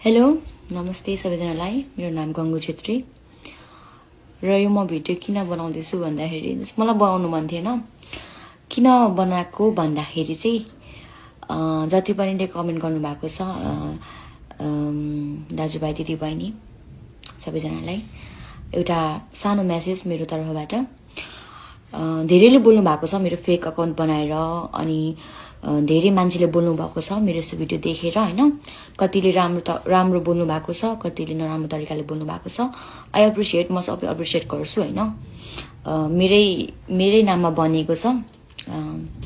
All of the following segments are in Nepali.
हेलो नमस्ते सबैजनालाई मेरो नाम गंगु छेत्री र यो म भिडियो किन बनाउँदैछु भन्दाखेरि मलाई बनाउनु मन थिएन किन बनाएको भन्दाखेरि चाहिँ जति पनि कमेन्ट गर्नु भएको छ दाजुभाइ दिदीबहिनी सबैजनालाई एउटा सानो मेसेज मेरो तर्फबाट धेरैले बोल्नु भएको छ मेरो फेक अकाउन्ट बनाएर अनि धेरै मान्छेले बोल्नु भएको छ मेरो यस्तो भिडियो देखेर हैन कतिले राम्रो बोल्नु भएको छ कतिले नराम्रो तरिकाले बोल्नु भएको छ आई एप्रिशिएट म सबै एप्रिशिएट गर्छु हैन मेरै नाममा बनेको छ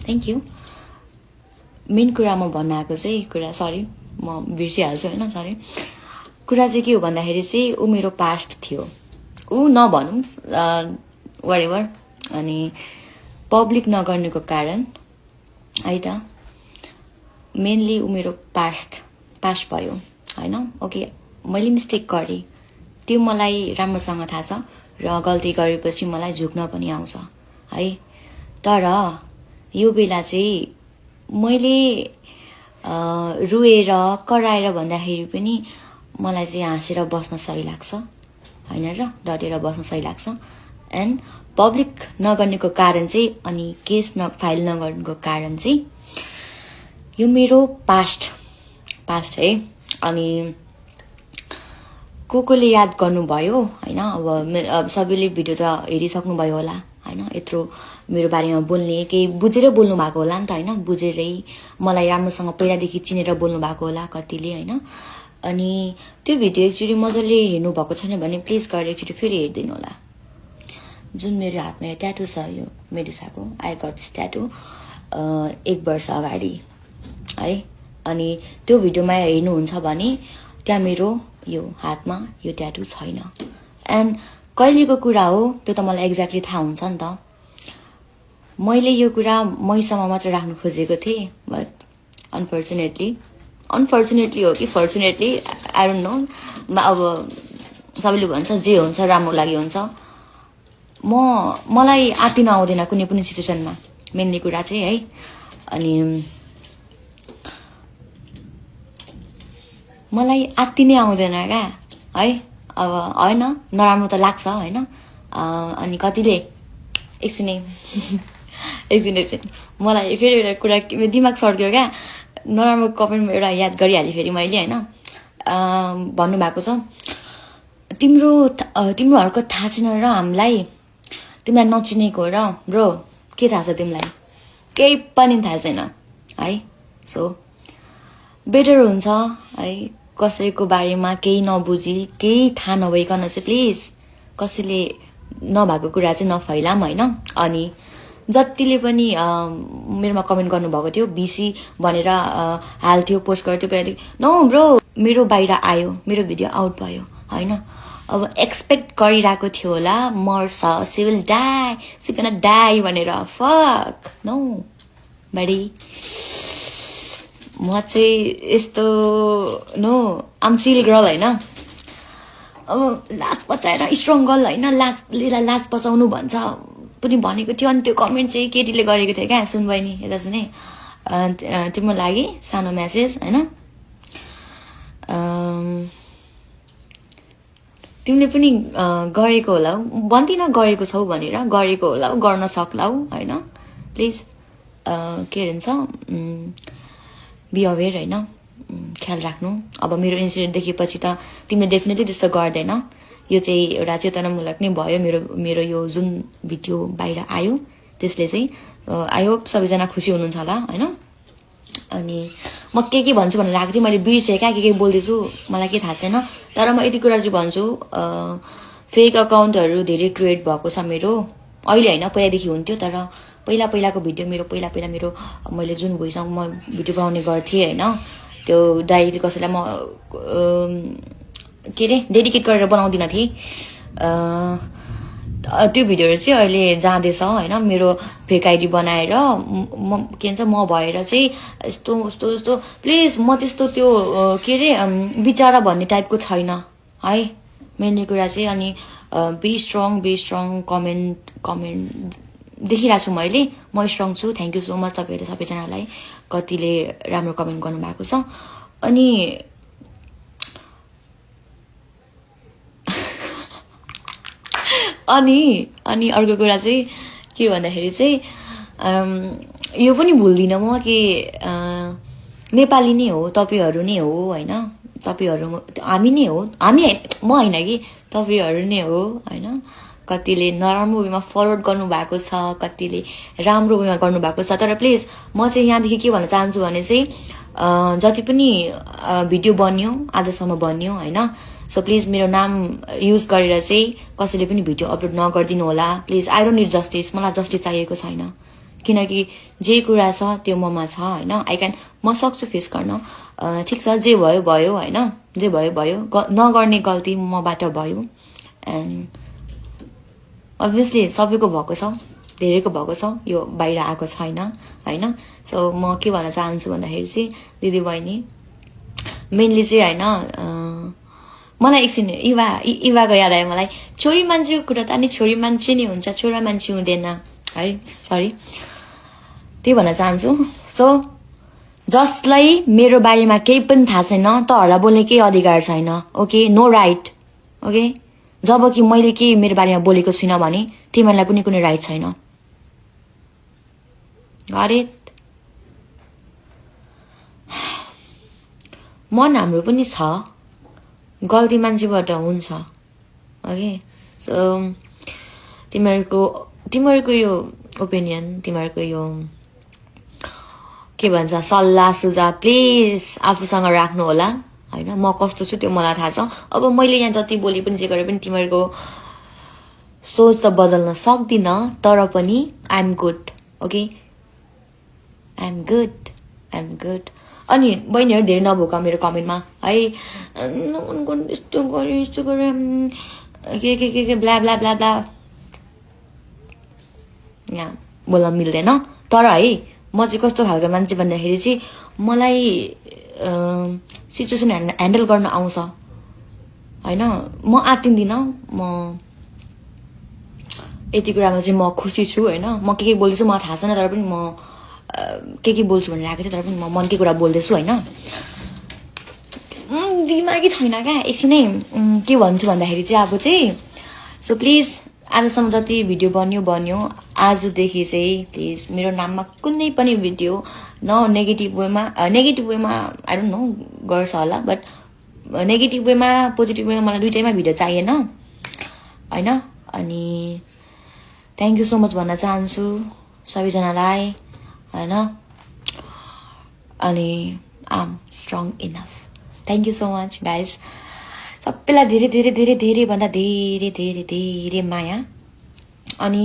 थ्यांक यू मेन कुरा म भन्न आएको चाहिँ कुरा सरी म बिर्सिहाल्छु हैन सरी कुरा चाहिँ के हो भन्दाखेरि चाहिँ उ मेरो पास्ट थियो उ नभनौं व्हाटएभर अनि पब्लिक नगर्नुको कारण है त मेनली उ मेरो पास्ट भयो हैन ओके मैले मिस्टेक गरे त्यो मलाई राम्रोसँग थाहा छ र गल्ती गरेपछि मलाई झुक्न पनि आउँछ है तर यो बेला चाहिँ मैले रुएर कराएर भन्दाखेरि पनि मलाई चाहिँ हाँसेर बस्न सही लाग्छ हैन र डटेर बस्न सही लाग्छ एन्ड पब्लिक नगर्नेको कारण चाहिँ अनि केस फाइल नगर्नुको कारण चाहिँ यो मेरो पास्ट है अनि कोले याद गर्नुभयो हैन अब सबैले भिडियो त हेरिसक्नु भयो होला हैन यत्रो मेरो बारेमा बोल्ने केही बुझेर बोल्नु भएको होला नि त हैन बुझेरै मलाई राम्रोसँग पहिलादेखि चिनेर बोल्नु भएको होला कतिले हैन अनि त्यो भिडियो एकचोटी मजाले हेर्नु भएको छैन भने प्लिज गरेर एकचोटी फेरि हेर्दिनु होला जुन मेरो हातमा ट्याटु छ यो मेडुसाको आई गट दिस ट्याटु 1 वर्ष अगाडि है अनि त्यो भिडियोमा हेर्नुहुन्छ भने त्यहाँ मेरो यो हातमा यो ट्याटु छैन एन्ड कहिलेको कुरा हो त्यो त मलाई एक्ज्याक्टली थाहा हुन्छ नि त मैले यो कुरा मैसम्म मात्र राख्नु खोजेको थिएँ बट अनफर्चुनेटली हो कि फर्चुनेटली आई डोन्ट नो अब सबैले भन्छ जे हुन्छ राम्रो लागि हुन्छ मलाई आत्तिन आउँदैन कुनै पनि सिचुएसनमा मेनली कुरा चाहिँ है अनि मलाई आत्तिनै आउँदैन क्या है अब हैन नराम्रो त लाग्छ हैन अनि कतिले एकछिन मलाई फेरि एउटा कुरा दिमाग सर्क्यो क्या नराम्रो कमेन्टमा एउटा याद गरिहालेँ फेरि मैले हैन भन्नुभएको छ तिम्रोहरूको थाहा छैन र हामीलाई तिमीलाई नचिनेको र ब्रो के थाहा छ तिमीलाई केही पनि थाहा छैन है सो बेटर हुन्छ है कसैको बारेमा केही नबुझी केही थाहा नभइकन चाहिँ प्लिज कसैले नभएको कुरा चाहिँ नफैलाम हैन अनि जतिले पनि मेरोमा कमेन्ट गर्नुभएको थियो बीसी भनेर हाल्थ्यो पोस्ट गर्थ्यो पहिला नो ब्रो मेरो बाहिर आयो मेरो भिडियो आउट भयो हैन अब एक्सपेक्ट गरिरहेको थियो होला मर्छ सी विल डाई भनेर फक नो बडी म चाहिँ यस्तो नो आम चिल गर्ल हैन अब लास्ट बचाएर स्ट्रङ गर्ल हैन लास्ट बचाउनु भन्छ पनि भनेको थियो अनि त्यो कमेन्ट चाहिँ केटीले गरेको थियो क्या सुन बहिनी यता सुने तिम्रो लागि सानो मेसेज हैन तिमीले पनि गरेको होला भन्दिन गरेको छौ भनेर गरेको होला गर्न सक्लाउ हैन प्लिज के भन्छ बी अवेयर हैन ख्याल राख्नु अब मेरो इन्सिडेन्ट देखेपछि त तिमीले डेफिनेटली त्यस्तो गर्दैन यो चाहिँ एउटा चेतनामूलक नै भयो मेरो यो जुन भिडियो बाहिर आयो त्यसले चाहिँ आई होप सबैजना खुसी हुनुहुन्छ होला हैन अनि म के भन्छु भनेर आएको थिएँ मैले बिर्सेँ क्या के बोल्दैछु मलाई के थाहा छैन तर म यति कुरा चाहिँ भन्छु फेक अकाउन्टहरू धेरै क्रिएट भएको छ मेरो अहिले हैन पहिलादेखि हुन्थ्यो तर पहिलाको भिडियो मेरो पहिला मेरो मैले जुन भोइसमा म भिडियो बनाउने गर्थेँ हैन त्यो डाइरेक्टली कसैलाई म के रे डेडिकेट गरेर बनाउँदिन थिएँ त्यो भिडियोहरू चाहिँ अहिले जाँदैछ हैन मेरो फेक आइडी बनाएर के भन्छ म भएर चाहिँ यस्तो प्लिज म त्यस्तो त्यो के रे विचारा भन्ने टाइपको छैन है मेनली कुरा चाहिँ अनि बी स्ट्रङ कमेन्ट देखिरहेको छु मैले म स्ट्रङ छु थ्यांक यू सो मच तपाईहरु सबैजनालाई कतिले राम्रो कमेन्ट गर्नु भएको छ अनि अनि अर्को कुरा चाहिँ के भन्दाखेरि चाहिँ यो पनि भुल्दिनँ म कि नेपाली नै हो, तपाईहरू नै हो होइन, तपाईहरू हामी नै हो, हामी म होइन कि तपाईहरू नै हो होइन। कतिले नराम्रो वेमा फरवर्ड गर्नुभएको छ, कतिले राम्रो वेमा गर्नुभएको छ। तर प्लिज म चाहिँ यहाँदेखि के भन्न चाहन्छु भने चाहिँ जति पनि भिडियो बन्यो आजसम्म बन्यो होइन, सो प्लिज मेरो नाम युज गरेर चाहिँ कसैले पनि भिडियो अपलोड नगरिदिनु होला please. I don't need justice, मलाई जस्टिस चाहिएको छैन, किनकि जे कुरा छ त्यो ममा छ होइन। म सक्छु फेस गर्न, ठिक छ जे भयो भयो होइन, जे भयो भयो, नगर्ने गल्ती मबाट भयो एन्ड अभियसली सबैको भएको छ, धेरैको भएको छ, यो बाहिर आएको छैन होइन। सो म के भन्न चाहन्छु भन्दाखेरि चाहिँ दिदी बहिनी मेनली चाहिँ होइन, मलाई एकछिन इवाको याद आयो मलाई। छोरी मान्छेको कुरा त अनि छोरी मान्छे नै हुन्छ, छोरा मान्छे हुँदैन है, सरी त्यही भन्न चाहन्छु। सो जसलाई मेरो बारेमा केही पनि थाहा छैन तहरूलाई बोल्ने केही अधिकार छैन, ओके, नो राइट, ओके। जब कि मैले के मेरो बारेमा बोलेको छुइनँ भने तिमीहरूलाई पनि कुनै राइट छैन। Got it? मन हाम्रो पनि छ, गल्ती मान्छेबाट हुन्छ, ओके। सो तिमीहरूको यो ओपिनियन, तिमीहरूको यो के भन्छ सल्लाह सुझाव प्लिज आफूसँग राख्नु होला होइन। म कस्तो छु त्यो मलाई थाहा छ। अब मैले यहाँ जति बोले पनि जे गरे पनि तिमीहरूको सोच त बदल्न सक्दिनँ, तर पनि I am good, okay, I am good. अनि बहिनीहरू धेरै नभोक मेरो कमेन्टमा है, यस्तो गरे के ब्ला ब्ला ब्ला ब्ला, यहाँ बोल्न मिल्दैन। तर है म चाहिँ कस्तो खालको मान्छे भन्दाखेरि चाहिँ मलाई सिचुएसन ह्यान्डल गर्न आउँछ होइन। म आत्तिन्दिनँ, म यति कुरामा चाहिँ म खुसी छु होइन। म के बोल्दैछु मलाई थाहा छैन, तर पनि म के बोल्छु भनेर आएको थिएँ, तर पनि म मनकै कुरा बोल्दैछु होइन। दिमागै छैन क्या एकछिनै के भन्छु भन्दाखेरि चाहिँ अब चाहिँ सो प्लिज आजसम्म जति भिडियो बन्यो आजदेखि चाहिँ प्लिज मेरो नाममा कुनै पनि भिडियो न नेगेटिभ वेमा आई डोन्ट नो गर्छ होला, बट नेगेटिभ वेमा पोजिटिभ वेमा मलाई दुइटैमा भिडियो चाहिएन होइन। अनि थ्याङ्क यू सो मच भन्न चाहन्छु सबैजनालाई होइन। अनि I am strong enough. Thank you so much guys, सबैलाई धेरै धेरै धेरै धेरै भन्दा धेरै धेरै धेरै माया। अनि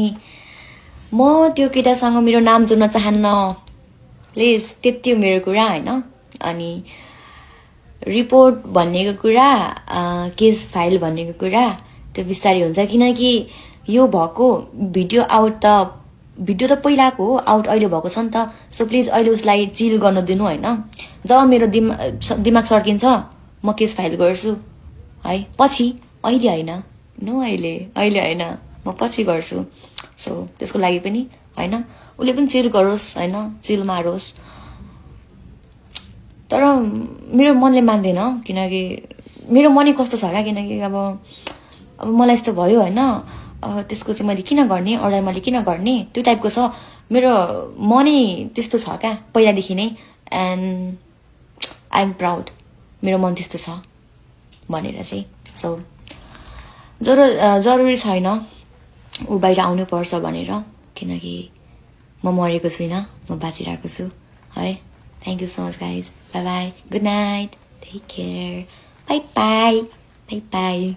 म त्यो केटासँग मेरो नाम जोड्न चाहन्न प्लिज, त्यति हो मेरो कुरा होइन। अनि रिपोर्ट भनेको कुरा, केस फाइल भनेको कुरा त्यो बिस्तारै हुन्छ, किनकि यो भएको भिडियो त पहिलाको हो, आउट अहिले भएको छ नि त। सो प्लिज अहिले उसलाई चिल गर्न दिनु होइन। जब मेरो दिमाग सर्किन्छ म केस फाइल गर्छु है, पछि, अहिले होइन, अहिले होइन, म पछि गर्छु। सो त्यसको लागि पनि होइन उसले पनि चिल गरोस् होइन, चिल मारोस्। तर मेरो मनले मान्दैन, किनकि मेरो मनै कस्तो छ क्या, किनकि अब मलाई यस्तो भयो होइन, त्यसको चाहिँ मैले किन गर्ने, अरूलाई मैले किन गर्ने, त्यो टाइपको छ मेरो मनै त्यस्तो छ क्या पहिलादेखि नै। एन्ड आई एम प्राउड मेरो मन त्यस्तो छ भनेर चाहिँ। सो जरुरी छैन ऊ बाहिर आउनु पर्छ भनेर, किनकि म मरेको छुइनँ, म बाँचिरहेको छु है। Thank you so much guys, bye bye, good night, take care, bye bye, bye by.